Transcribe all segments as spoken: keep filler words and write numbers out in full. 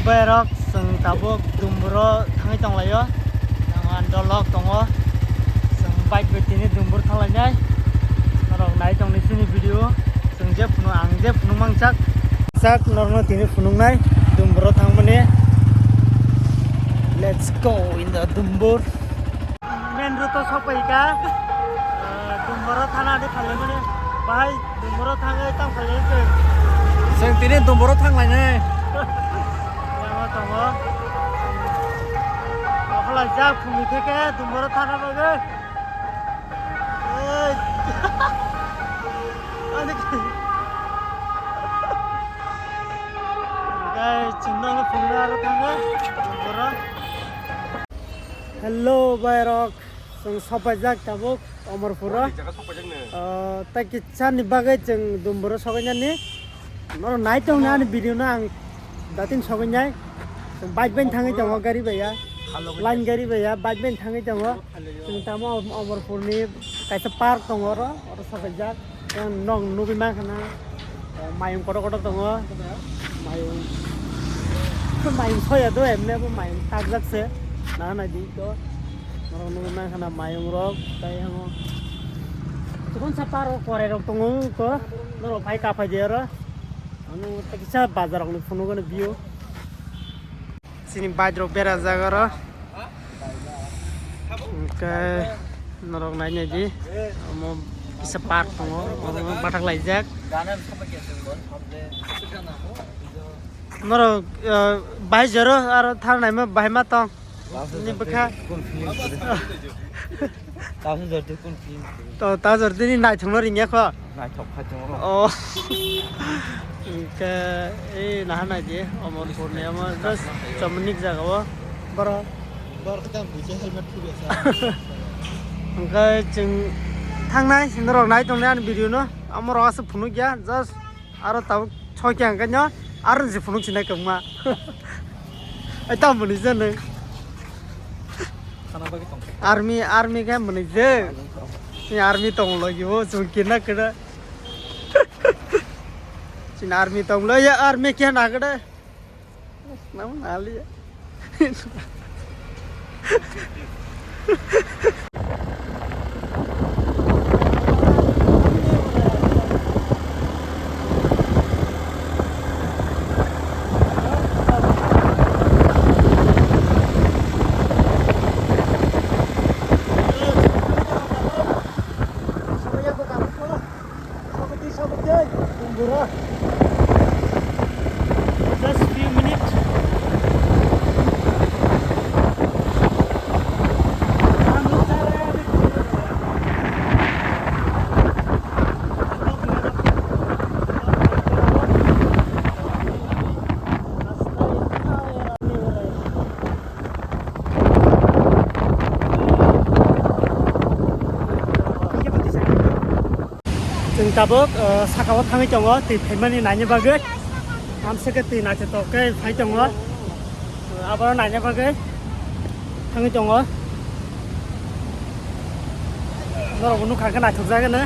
Boy rok, chwng tabuk Dumburo thangwi tonglaio. Ang ani dolok tongo. Chwng bike bai tini Dumbur thanglainai. Norok nai tongni chini video. Chwng je phunu, ang je phunuk mangchak. Chak norokno tini phunuknai Dumburo thangmani. Let's go in the Dumbur. Main road to sok pai ka. Ah, Dumboro thana de khalai mane. Bahai Dumboro thangwi tang khalai se. Seng tini Dumboro thang lai ne. Lama tongo. Akhala jak phungni theke Dumboro thana bagwi. Ei. Ani ki. Guys, chwng no phungni aro thango Dumboro. Hello, bairok. Chwng sopaijak tabuk Omorpuro. Boni jaga sopaijak no? Ah, tai kisa ni bagwi chwng Dumburo sogainani. Norok nai tong ani video no ang datin sogainai. Chwng bike bai thangwi tongo gari bai ya. Line gari bai ya, bike bai thangwi tongo. Chwng tamo Omorpur ni kaisa park tongo oro, oro sopaijak. Yang nog nugwi mankha na, eh, mayung kotor kotor tongo. Mayung, mayung soya do, emne bo mayung takjak se. Na nai di to. Norok nugwi mankha na mayung rok, tai hango. Chikon sa paro korai rok tongo to. Norok phai kaphai de oro. Ano ta kisa bazar rok ni phunuk ano view. Chini bike rok berajak oro. Hwnkhe norok nainai di. Omo kisa park tongo, omo bathak laijak. Norok, eh, bahai joro aro thang naima bahai ma tong. Ni bwkha. Tabuk jordi kun film? To, ta jordi ni naithok no ringya kho. Naithok khai tongo. Oh. Hwnkhe, ei, naha nai di, Omorpur ni omo just chomnik jaga o. Boro. Bor khe tang buji helmet khulya sa. Hwnkhe chwng thangnai, norok nai tongnai ani video no, omo rok aswk phunuk ya, just aro tabuk choi khe hwnkhe no, aro je phunuk sinai kwbangma. Ai, tamo ni je nwng. Khana bagwi tong. Army, army khe mwnwi je. Ni army tong logi o, chwng kina kena. Chini army tong lo ya, army khe na kena. Nam nali ya. Just few minutes. Chwng tabuk, uh, saka o thangwi tongo, twi phaimani naini bagwi. Amswk khe twi naithotok khe phai tongo. Aboro naina bagwi thangwi tongo. Norokbo nukha khe naithokjagwi no.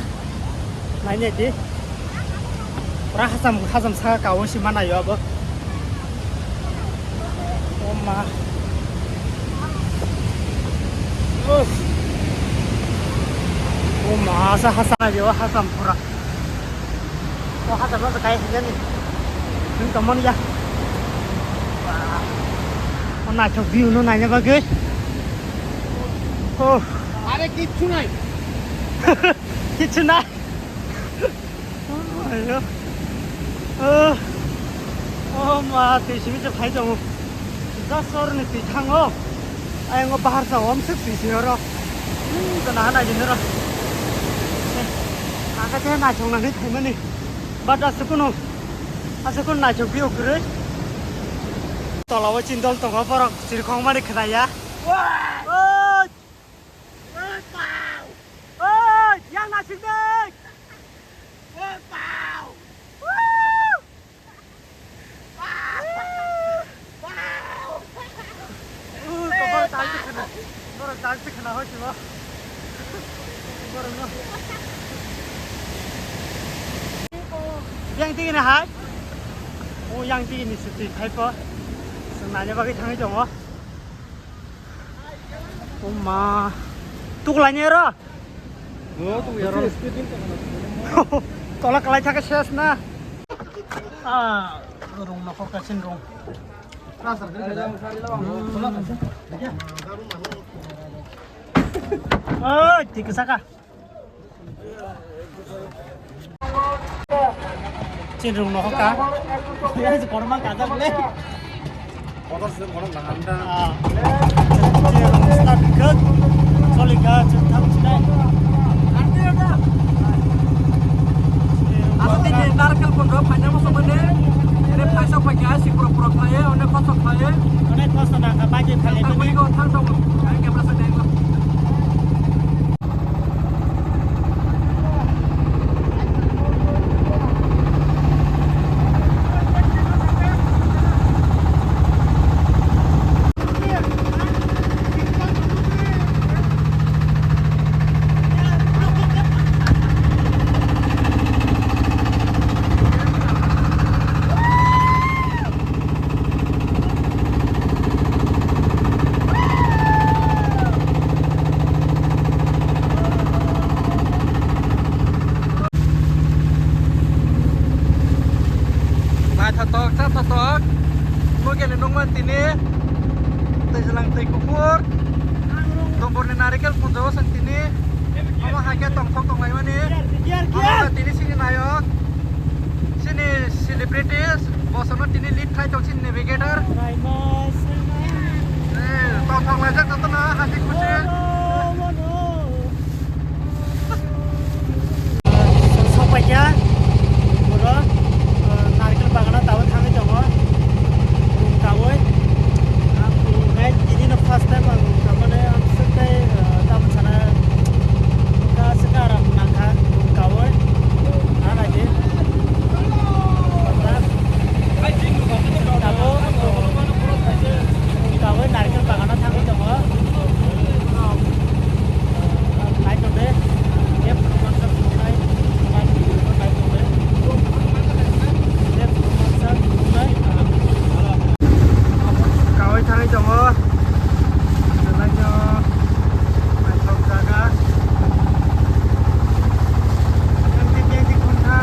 Nainai di. Pura hacham, hacham saka kao se manaio abo. O ma. Uff. O ma, asa hacham naio, hacham pura. O hachal no kai hwnjani. Nwng tongmani ya. O naithok view no naina bagwi. Oh. Are kichu nai. Kichu nai. Oh my God. Oh. Oh ma, twi simi se phai tongo. Just oroni twi thango. Ayang o bahar sa om se twi se oro. Hmm, to naha nai jin oro. Eh, ang khe naithok nangwi phaimani. But aswk kunu, aswk kunu naithok view kwrwi. Tola o chini dol tongo, borok chirikhok mani khwnaya. Oi! Oi, yang naithok dai! Woo! Norok dance khwna, norok dance khwna hoi sima. Norok no. Yang tigi na hai? O yang tigi ni suti khai po. Naina bagwi thangwi tongo. O ma. Tuklaini aro? O, tukya aro. Tola kalai thaka ses na. Ah, rung nokho kasin rung. Oi, thik saka. Chinrung no ka. Korma kaja bole. Kotor se kotor langam da. Ah. Chinrung start khat. Choli ka chitham chinai. Asa tini narkel pondro phaina mo somane. Ere phaisa phai ka sikro pro phai, one kotor phai. One kotor na ka baje phai. Thang ko thang thang. Ai ke masa dai. Naithotok, chathotok. Bo kele nukman tini. Twijlang twi kuphur. Tomborni narikel punjao sang tini. Omo hai khe tongthok tonglaimani. Omo khe tini sini nayok. Sini celebrities, bosono tini lead khai tong sini navigator. Eh, tongthok laijak jotono hati khusi. Sokpaikha, boro, eh, narikal bagano tabuk thangwi tongo, tabuk. Ang nai tini no first time ang tamane ang sekai, eh, tamo sana ka seka aram nangkha, tabuk. Ana je. Tabuk, tabuk narikal bagano thangwi tongo. Naitode, left romansa phunuknai, naitode, left romansa phunuknai. Kawi thangwi tongo. Belai no naithok jaga. Yang tik, yang tik, khunta.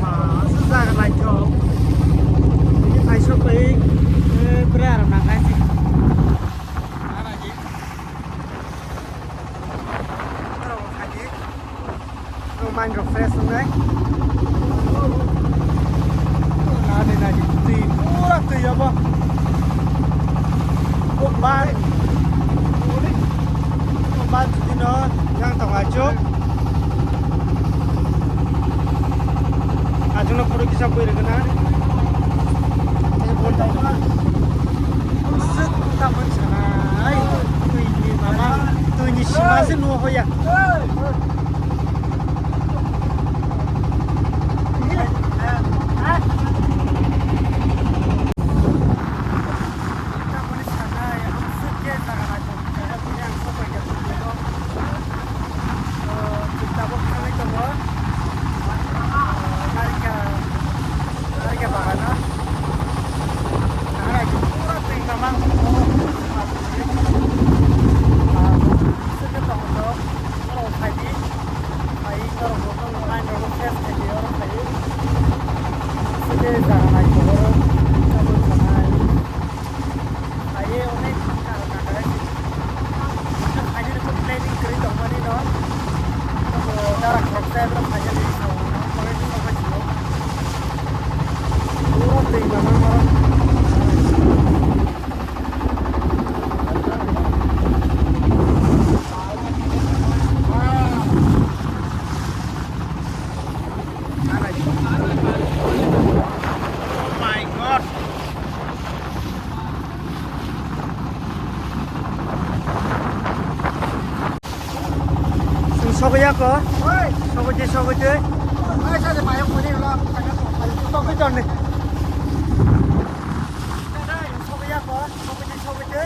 Aswk jaga naithok. Bini paisok bai, eh, bwrwi aram nang kha se. Aro bo khaidi. Bo mind rok fresh wngnai. Nadi nadi twi, pura twi obo. Bo man. Bo man jodi no yang tongo achuk. Achuk no photo kisa bui rwgwna. Tei bo tongma. Suk tamon sana. Ai, twi ni mama, twi ni sima se nuho ya. Pura twi mamang. Sini tongo. Oro phaidi, phai norok bo tongo, line rok bo fresh khaidi, oro phai. Sini jaga naithogo, tabuk sanai. Phai onek kha nakarwi. Phaidi rok planning kwrwi tongmani no. Abo dara khoroksa abo phaidi rok tongmani no, pore ni sokha chiro. Oro twi mamang oro. Sogwi ya ko. Sogwi twi, sogwi twi. Sogwi twi. Sogwi ya ko. Sogwi twi, sogwi twi.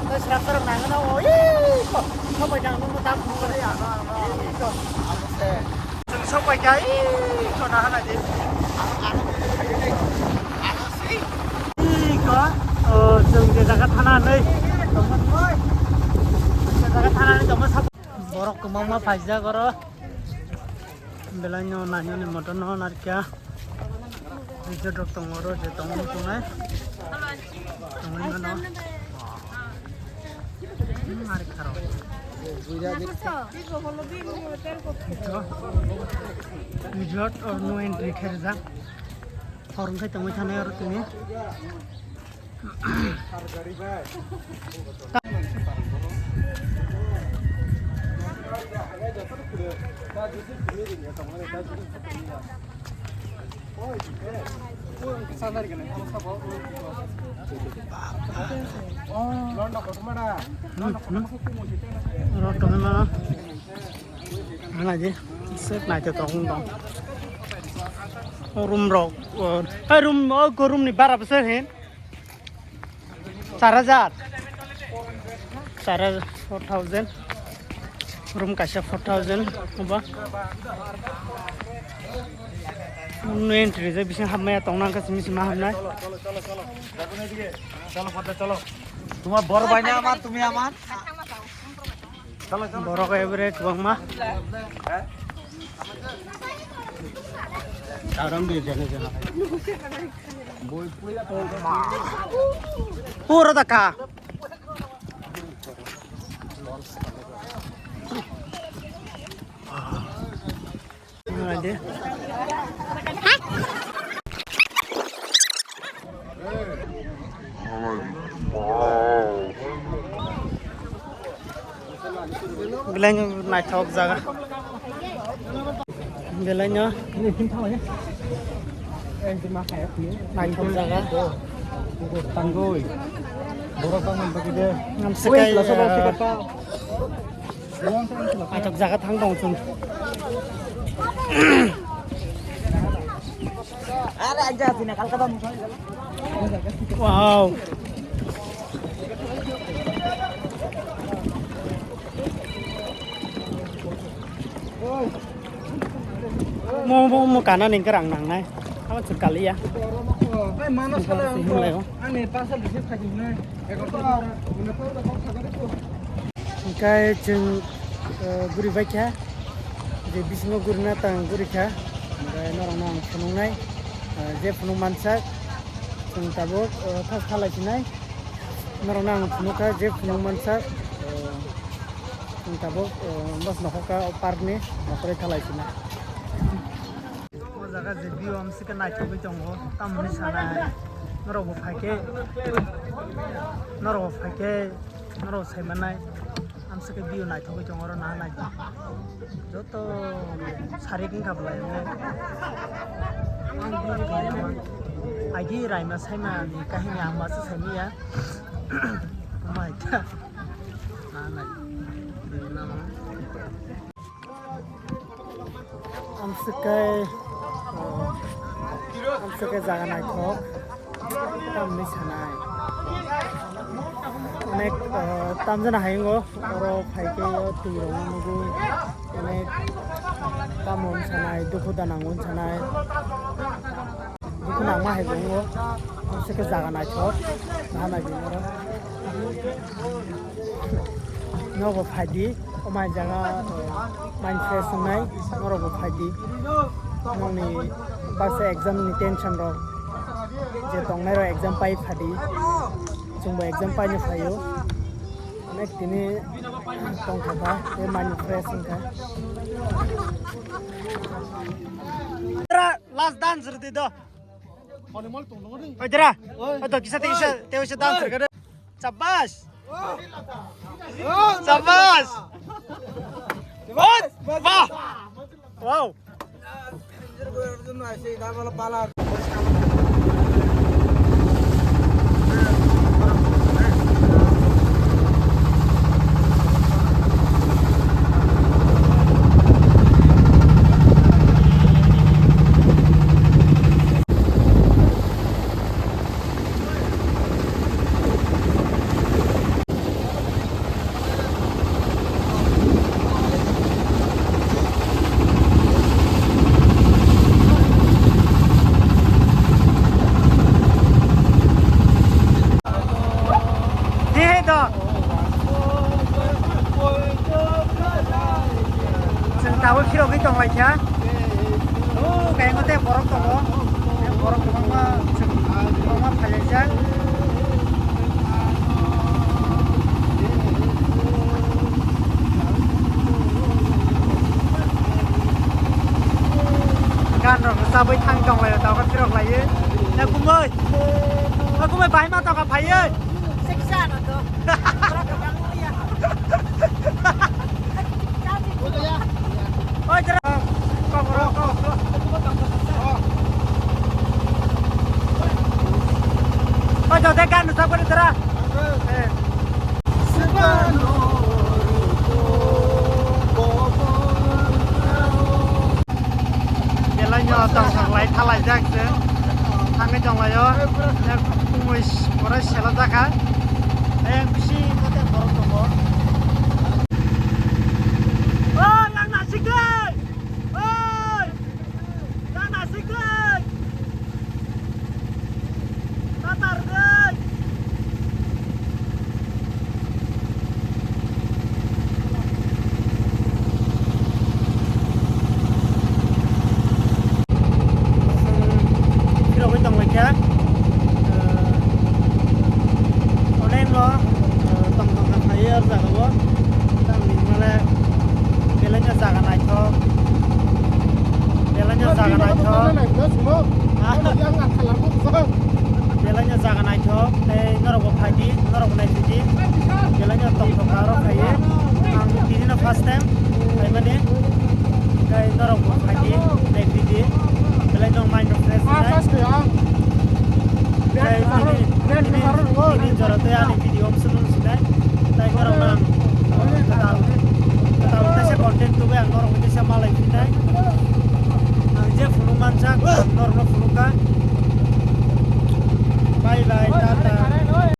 Tei srap srap nang no. Oi ko. Sogwi nang no ta phung ko ya. Oi ko. Chwng sogwi kha, ih, khona hana di. Ih, ko, oh, chwng je jaga thana nai. Je jaga thana nai tongma sab. Borok kwbangma paijak oro. Belai no nai ni motor no narikya. Rijot rok tongo oro je tongo tongnai. Tongwi mano. Hmm, ari kharo. Ito, resort or no entry khe rijak. Hor wngkhe tongwi thanai oro tini. Oro tongma. Hana je, set naithotok wng tong. O room rok, o, hai room, o room ni bara bwswk hin? Char hajar. Char hajar, four thousand. Room kaisa four thousand, obo. Room ni entry je bising hapmaya tongna hwnkhe simi sima hapnai. তোমার বড় ভাই না আমার, তুমি আমার। Borok ebere kwbangma. Pura da ka. Belai no naithok jaga. Belai no naithok jaga. Tangoi. Borok tangmani bagwi de. Namsikai, eh, Aitok jaga thang tong chwng. Wow. Mo, mo, mo kana ning kerang nang nai. Ama chwng kaliya. Hwnlai o. Hwnkhe chwng, eh, guri bai kha, je bisingo gurina tang guri kha, hwnkhe norokno ang phunuknai, eh, je phunuk mansak, chwng tabuk, eh, thas thalai sinai, norokno ang phunuk kha, je phunuk mansak, eh, chwng tabuk, eh, bos nokhor kha o park ni nokhorwi thalai sinai. O jaga je view amsike naithogwi tongo, tamoni sanai norokbo phaikhe, norokbo phaikhe, norok saimanai amsike view naithogwi tongo, oro naha naidi joto sarik wngkha bolai. Aidi raima saimani kahini ang masa saimanya. Naha naidi. Amswkhe, amswkhe jaga naithok, tamni sanai. Onek, ah, tamjana hayungo, oro phaikhe o twi rokno nugwi, onek tamo wng sanai, dukhu da nango wng sanai. Dukhu nangma hai bo wngo, amswkhe jaga naithok, naha naidi oro. Nobo phaidi, omai jaga, eh, mind fresh wngnai, norokbo phaidi. Nokni baksa exam ni tension rok, je tongnai rok exam pai phadi, chwngbo exam paino phaio. Onek tini tongthokha, tei mind fresh wngkha. Last dance rwdi do. Oi dira. Oi do kisa te kisa te kisa dance rwdi. Sabas. Sabas. Wah. Wow. Tabuk phirogwi tonglaikha. O, kayang tei borok tongo. Borok kwbangma, kwbangma phailaijak. Gan rok rwchabwi thang tonglaio, tabuk phirok laiwi. Na kumui. Na kumui bahai ma tongkha phaiwi. Oi, jera. Kok, kok, kok. Oi, jauh deh, kan, usap kali, jera. Eh. Belai no tongthok lai thalaijak se. Thangwi tonglaio. Yak kumui pura sela jakha. Ayang bisi kote borok tongo. O, yang nasik dei. Oi! Yang nasik dei. Tatar dei. Phirogwi tonglaikha. Onek no tong tong kha phaiwi o jaga o. Tamni hwnmale belai no jaga naithok. Belai no jaga naithok. Belai no jaga naithok. Tei norok bo phai di, norok bo nai di. Belai no tong tong kha aro phaiwi. Ang tini no first time phaimani. Tei norok bo phai di, nai di. Belai no mind fresh. Tei tini, tini, tini jora tei ani video om swnung sinai. Tei norok no ang kwtal, kwtal teisa content tubui ang norok teisa malai phinai. Ang je phunuk manjak, ang norok no phunuk kha. Bye bye, tata.